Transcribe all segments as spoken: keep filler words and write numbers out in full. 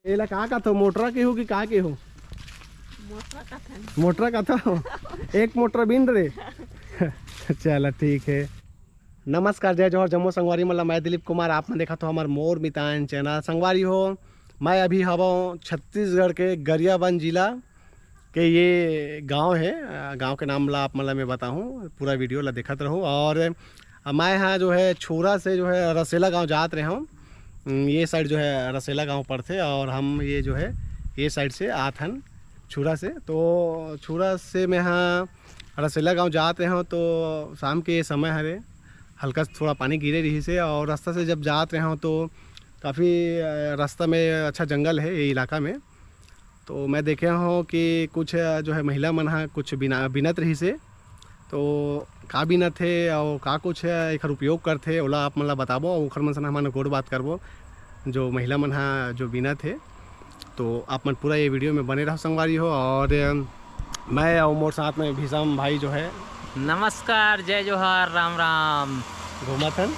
एला का कथो, मोटरा के हो कि का के हो? मोटरा कथन। मोटरा कथो। एक मोटरा बिन रे। चला ठीक है। नमस्कार, जय जोहार, जम्मो संगवारी मन ला। मैं दिलीप कुमार, आप मन देखत हो हमर मोर मितान चैनल। संगवारी हो, मैं अभी हवं छत्तीसगढ़ के गरियाबंद जिला के ये गांव है। अ, गांव के नाम ला आप मन ला मैं बताहूँ, पूरा वीडियो ला देखत रहू। और मैं हा जो है छुरा से जो है रसेला गांव जात रहे हूँ। हम्म, ये साइड जो है रसेला गांव पड़थे और हम ये जो है ये साइड से आत हन छुरा से। तो छुरा से मैं हा रसेला गांव जात रहे हूँ, तो शाम के ये समय हरे, हल्का सा थोड़ा पानी गिरे रहिस हे और रास्ता से जब जात रहे हूँ तो काफ़ी, अ, रास्ता में अच्छा जंगल है ये इलाका में। तो मैं देखे हूँ कि कुछ, अ, जो है महिला मन हा कुछ बिना, बिनत रहिस हे। तो का बिनत हे और का कुछ है एकर उपयोग करथे, ओला आप मन ला बताबो और ओखर मन से हमन गोठ बात करबो, जो महिला मन हा जो बिनत हे। तो आप मन पूरा ये वीडियो में बने रहो संगवारी हो। और, अ, मैं और मोर साथ में भीषम भाई जो है। नमस्कार, जय जोहार, राम राम। घूमत हन।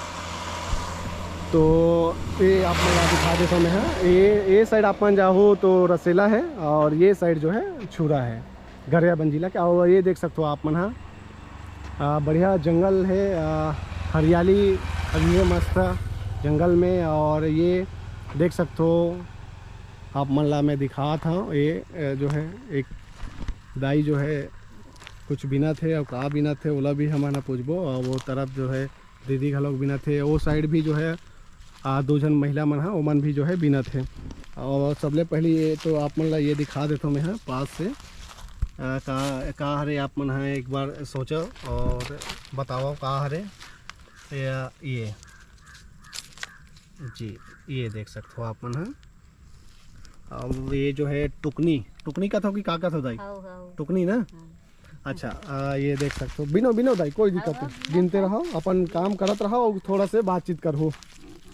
तो ये आप मन ला दिखा देता हूँ मैं, हाँ, ये, ये साइड आप मन जाहू तो रसेला है और ये साइड जो है छुरा है, गरियाबंद जिला के। और ये देख सकते हो आप मन, हाँ, आ, बढ़िया जंगल है, आ, हरियाली अभी है मस्त जंगल में। और ये देख सकते हो आप मन ला मैं दिखात हूँ, ये, अ, जो है एक दाई जो है कुछ बिनत हे और का बिनत हे ओला भी हमन ह पूछबो। और वो तरफ जो है दीदी घलोक बिनत हे, वो साइड भी जो है, आ, दो झन महिला मन ह ओमन भी जो है बिनत हे। और सबले पहले ये तो आप मन ला ये दिखा देथो मैं ह पास से, आ, का, का हरे आप मन ह एक बार सोचो और बताओ का हरे। ये, ये जी, ये देख सकते हो आप मन ह। अब ये जो है टुकनी, टुकनी कथो कि का कथो दाई? How, how. टुकनी ना? हाँ। अच्छा, आ, ये देख सकते हो, बिनो, बिनो दाई, कोई दिक्कत हाउ, नहीं, हाउ, गिनते हाउ। रहो, अपन काम करत रहो और थोड़ा से बातचीत करहो,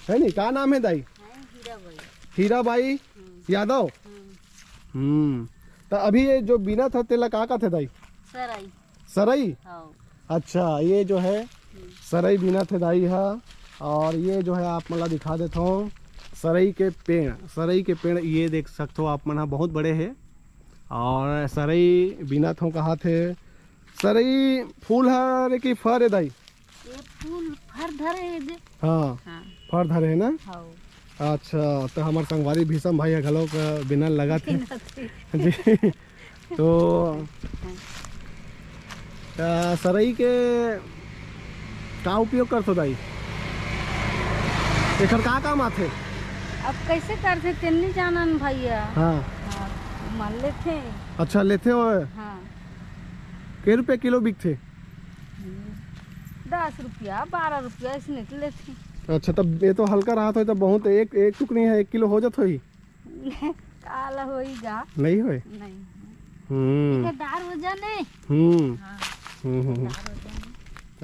है नी? का नाम है दाई? हाँ, हीरा बाई। हीरा बाई हम्म। यादव। हम्म। हम्म। तो अभी ये जो बिनत हे तेला का कथे दाई? सरई। सरई? हाँ। अच्छा, ये जो है हम्म। सरई बिनत हे दाई हा। और ये जो है आप मन ला दिखा देता हूँ सरई के पेड़, सरई के पेड़ ये देख सकते हो आप मन हा, बहुत बड़े है। और सरई बिनत हो कहा थे, सरई फूल हरे कि फर है दाई? ये फूल फर धरे है जे। हाँ, हाँ। फर धरे है ना? हाँ। अच्छा, तो हमारे संगवारी भीषम भाई ह घलो का बिनन लगा थे। बिनत हे। जी। तो, आ, सरई के का उपयोग करथो दाई? एखर का काम आथे? अब कैसे करथे तेन नहीं जानन भैया। हाँ। हाँ, मन लेथे। अच्छा, लेथे हो? हाँ। के रुपया किलो बिकथे? दस रुपया, बारह रुपया, ऐसने तो लेथे। अच्छा, तब ये तो हल्का रहत होही, तब बहुत, एक, एक टुकनी है, एक किलो हो जात होही? काला होई गा? नहीं होए? नहीं। हम्म। एकर दार वजन है। हम्म। हाँ। हम्म, हम्म, हम्म। दार वजन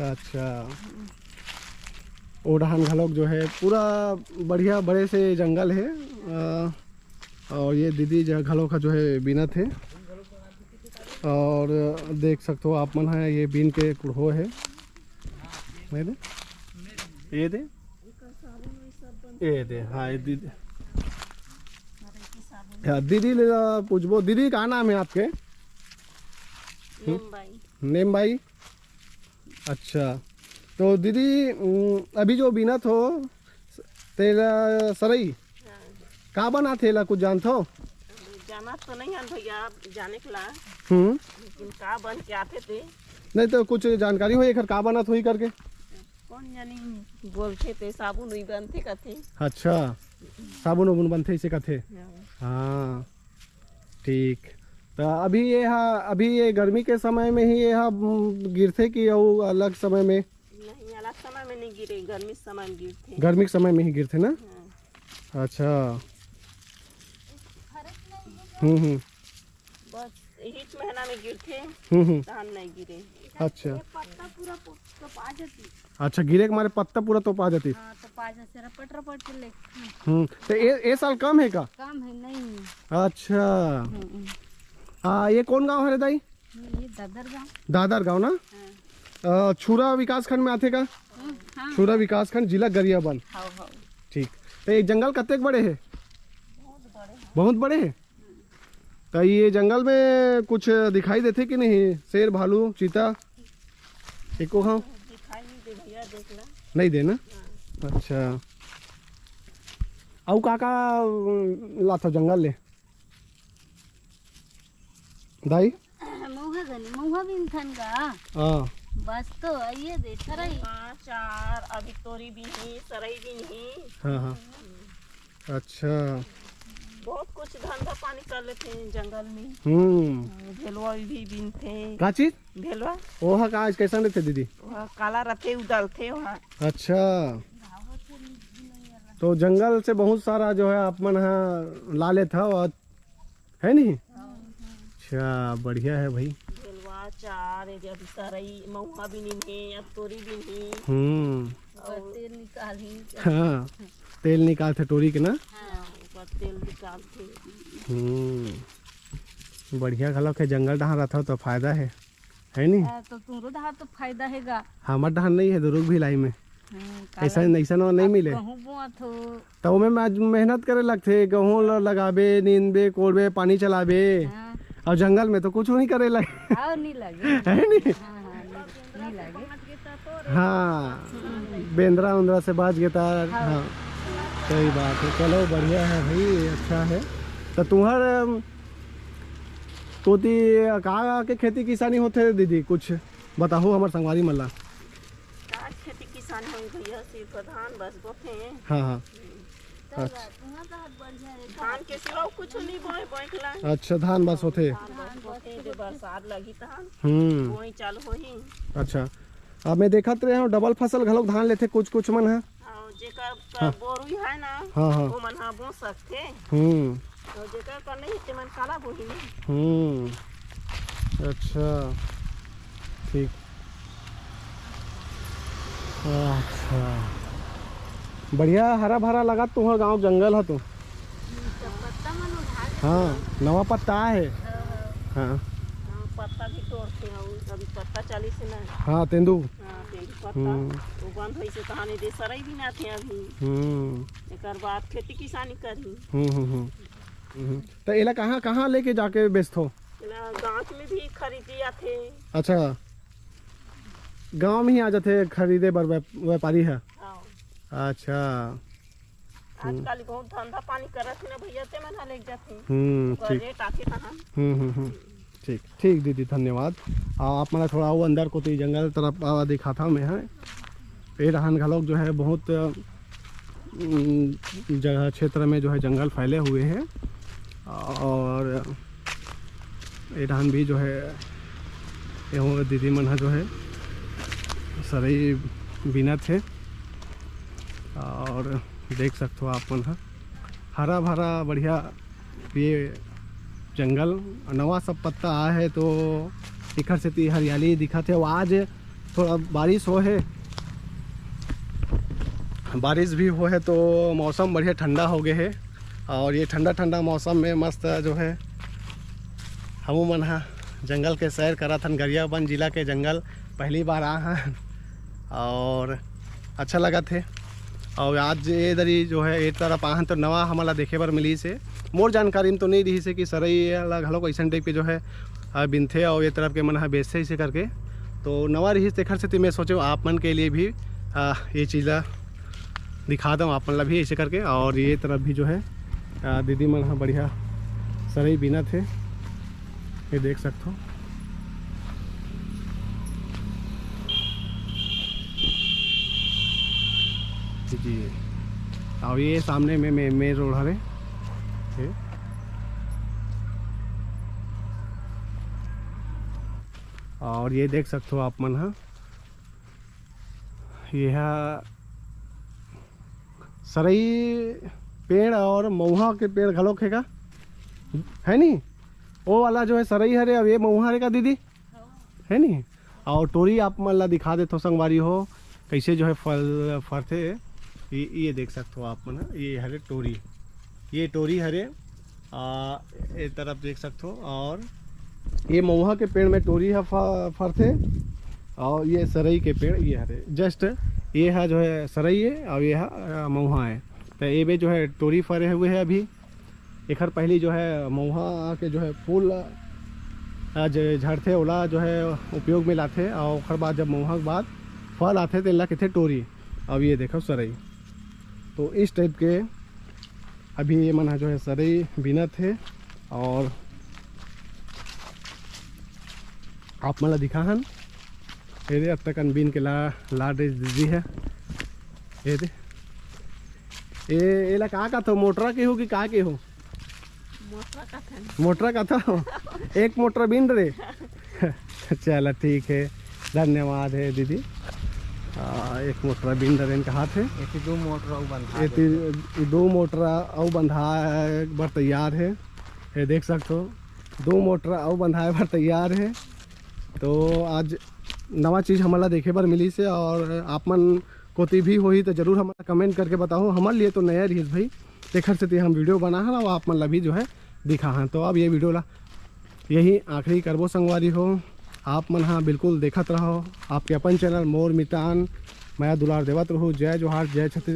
है। अच्छा। हम्म। ओ डहान घलोक जो है पूरा बढ़िया बड़े से जंगल है। अ, और ये दीदी जो घलोक जो है बिनत है। और देख सकते हो आप मन है, ये बीन के कुड़हो है। ये दे, ये दे, ये दे, हाँ, ये दीदी। हाँ, दीदी ले पूछबो। दीदी, का नाम है आपके? नेम बाई। नेम बाई। अच्छा, तो दीदी, उम, अभी जो बीनत हो, तेला सरई, हाँ। का बनाथे एला, कुछ जानथो? जाना तो नहीं हन भैया, जाने के ला। हम्म। लेकिन का बन के आथे ते? नहीं तो कुछ जानकारी हो एकर का बनत होही करके? कौन जानी, बोलथे ते साबुन उई बनथे कथे। अच्छा, साबुन उबुन बनथे इसे कथे। हाँ। हाँ, ठीक। तो अभी ये हा, अभी ये गर्मी के समय में ही ये हा, उम, गिरथे कि अउ अलग समय में? नहीं, अलग समय में नहीं गिरे, गर्मी समय में गिरथे। गर्मी के समय में ही गिरथे ना? हाँ। अच्छा। हम्म, हम्म। बस यही महीना में गिरथे, हम्म, हम्म। धान नहीं गिरे। अच्छा। ये पत्ता पूरा पो-, तोपा जाती। अच्छा, गिरे के मारे पत्ता पूरा तोपा जाती। हाँ, तोपा जाती, रपट रपट के ले। हम्म, तो ए, ए साल कम है का? कम है, नहीं है। अच्छा। हम्म, हम्म। आ, ये कौन गांव है रे दाई? ये दादर गांव। दादर गांव ना? हाँ। अ, छुरा विकासखंड में आथे का? हम्म, हाँ। छुरा विकासखंड, जिला गरियाबंद। हाँ, हाँ। ठीक। तो ये जंगल कतेक बड़े है? बहुत बड़े है। बहुत बड़े हे। त ये जंगल में कुछ दिखाई देथे कि नहीं, शेर, भालू, चीता? एको हाँ। दिखाई नहीं दे भैया, देख ला। नहीं दे ना? हाँ। अच्छा, अउ का का लाथव जंगल ले दाई? महुआ गनी, महुआ बिनथन गा। हाँ। बस तो आइए दे, सरई। हाँ, चार, अभी तोरी बिनही, सरई बिनही। हाँ, हाँ। अच्छा। बहुत कुछ धंधा पानी कर लेथे जंगल में। हम्म। हाँ, भेलवा भी बिनथे। का चीज? भेलवा। ओहा का, आज कैसन रहिथे दीदी? ओहा काला रथे, उदलथे ओहा। अच्छा, तो जंगल से बहुत सारा जो है आप मन हा ला लेत हव, है नहीं? अच्छा, बढ़िया है भाई। भेलवा चार, ये अभी सरई, महुआ बिनही, अब तोरी बिनही। हम्म। अउ तेल निकालही। हाँ, तेल निकालथे टोरी के ना। हाँ, ओकर तेल निकालथे। हम्म, बढ़िया घलक हे, जंगल डहार रथव तो फायदा है, है नी? हाँ, तो तुमरो डहार तो फायदा हे गा। हमर डहार नहीं है, दुर्ग भिलाई में। हम्म, ऐसा काला ऐसा नहीं मिले। कहूँ बोआत हो। तो ओमे में आज मेहनत करे लगथे, गहूँ ल लगाबे, नींदबे, कोड़बे, पानी चलाबे। हाँ। अउ जंगल में तो कुछ नहीं करे लगे। अउ नहीं लगे। है नी? हाँ, हाँ, नहीं, नहीं लगे। हाँ, बेंदरा उंदरा से बाच गे ता। हाँ। हाँ, सही बात है। चलो, बढ़िया है भाई, अच्छा है। तो तुम्हार, अम, कोती का के खेती किसानी होथे दीदी, कुछ बताओ हमर संगवारी मन ला। का खेती किसानी होही भैया, सिर्फ धान बस बोथे। हाँ, हाँ। अच्छा। धान के सिवा अउ कुछ नहीं बोए, बोए के ला। अच्छा, धान बस होथे। धान बस बोथे, जे बरसात लगही तहन हम्म। बोई चालू होही। अच्छा, अब मैं देखत रहे हूँ, डबल फसल घलोक धान लेथे कुछ कुछ मन ह। अउ जेकर हाँ। बोरुई है ना, हाँ, हाँ। वो मन ह बो सकथे। हम्म। अउ जेकर कर नहीं, ते मन काला बोही ना। हम्म, अच्छा, ठीक। अच्छा, बढ़िया हरा भरा लगा तुहर गांव, जंगल ह तो। सब पत्ता मन उधार हाँ, नवा पत्ता आए हे। हाँ, हाँ। हाँ। हाँ, पत्ता भी तोड़थे, अउ अभी पत्ता चालीस ना। हाँ, तेंदू। हाँ, तेंदू पत्ता। हम्म। वो बंद होइसे, कहानी दे सरई बिनाथे अभी। हम्म। एकर बाद खेती किसानी करही। हम्म, हम्म, हम्म। हम्म। तो एला कहाँ, कहाँ लेके जाके बेचथो? एला गाँव में भी खरीदी आथे। अच्छा, गाँव में ही आ जाथे खरीदे बर व्याप-, व्यापारी है। हाँ। अच्छा। हम्म। आजकल बहुत धंधा पानी करत हे ना भैया, ते मन ह लेके जाथे। हम्म, ओकर ठीक। रेट आथे तहाँ। हम्म, हम्म, हम्म। ठीक, ठीक दीदी, धन्यवाद। आ, आप मन ला थोड़ा अउ अंदर कोती जंगल तरफ, आ, दिखाथव मैं ह। ये डहान घलोक जो है बहुत, उम, जगह क्षेत्र में जो है जंगल फैले हुए हैं और ये डहान भी जो है, ये दीदी मन ह जो है सरई बीनत हे और देख सकथो आप मन ह हरा भरा बढ़िया ये जंगल नवा सब पत्ता आए हे, तो एखर सेती हरियाली दिखत हे। अउ आज थोड़ा बारिश हो हे, बारिश भी हो हे, तो मौसम बढ़िया ठंडा हो गए हे। और ये ठंडा ठंडा मौसम में मस्त जो है, हमू मन हा जंगल के सैर करत हन। गरियाबंद जिला के जंगल पहली बार आ हन और अच्छा लगत हे। और आज ये दरी जो है, ये तरफ आहन तो नवा हमला देखे बर मिली से, मोर जानकारी में तो नहीं रही से कि सरई ला घलोक अइसन टाइप के जो है, आ, बिनथे और ये तरफ के मन हा बेचथे इसे करके। तो नवा रही, तेखर सेती मैं सोचे आप मन के लिए भी, आ, ये चीज़ ला दिखा दो आप मन ला भी ऐसे करके। और ये तरफ भी जो है, आ, दीदी मन हा बढ़िया सरई बीनत हे, ये देख सकथो। जी, और ये सामने में मे-, मेन रोड हरे। ये। और ये देख सकथो आप मन हा, ये हा सरई पेड़ और महुआ के पेड़ घलोक हे का, है नी? वो वाला जो है सरई हरे, अब ये महुआ हरे का दीदी, है नी? और टोरी आप मन ला दिखा देथो संगवारी हो, कैसे जो है फल फरथे। ये, ये देख सकथो आप मन, ये हरे टोरी, ये टोरी हरे। आ, ए तरफ देख सकथो। और ये महुआ के पेड़ में टोरी ह फ-, फरथे और ये सरई के पेड़ ये हरे। Just ये ह जो है सरई है और ये ह, आ, महुआ है। तो ये में जो है टोरी फरे हुए है अभी। एखर पहली जो है मउहा के जो है फूल, अ, जे झड़थे ओला जो है उपयोग में लाथे, और ओखर बाद जब मउहा के बाद फल आथे तेला कथे टोरी। अब ये देखो सरई, तो इस टाइप के अभी ये मन ह जो है सरई बीनत हे, और आप मन ला दिखाहन। ये दे, अतका कन बीन के ला, ला दे दीदी है। ये दे, ए, एला का कथो, मोटरा के हो कि का के हो? मोटरा कथन। मोटरा कथो। एक मोटरा बीन रे। चला ठीक है, धन्यवाद है दीदी। आ, एक मोटरा बीन डरेन कहा थे। एती दो मोटरा अउ बंधा एती देथे। दो मोटरा अउ बंधाए बर तैयार है। ये देख सकते हो, दो मोटरा अउ बंधाए बर तैयार है। तो आज नवा चीज़ हमला देखे बर मिली से, और आप मन कोती भी होही तो जरूर हमला कमेंट करके बताओ। हमर लिए तो नया रहिस भाई, तेखर सेती हम वीडियो बना हन और आप मन ला भी जो है दिखा हन। तो अब ये वीडियो ला यही आखिरी करबो संगवारी हो। आप मन हा बिल्कुल देखत रहो आपके अपन चैनल मोर मितान, मया दुलार देवत रहो। जय जोहार, जय छत्तीसगढ़।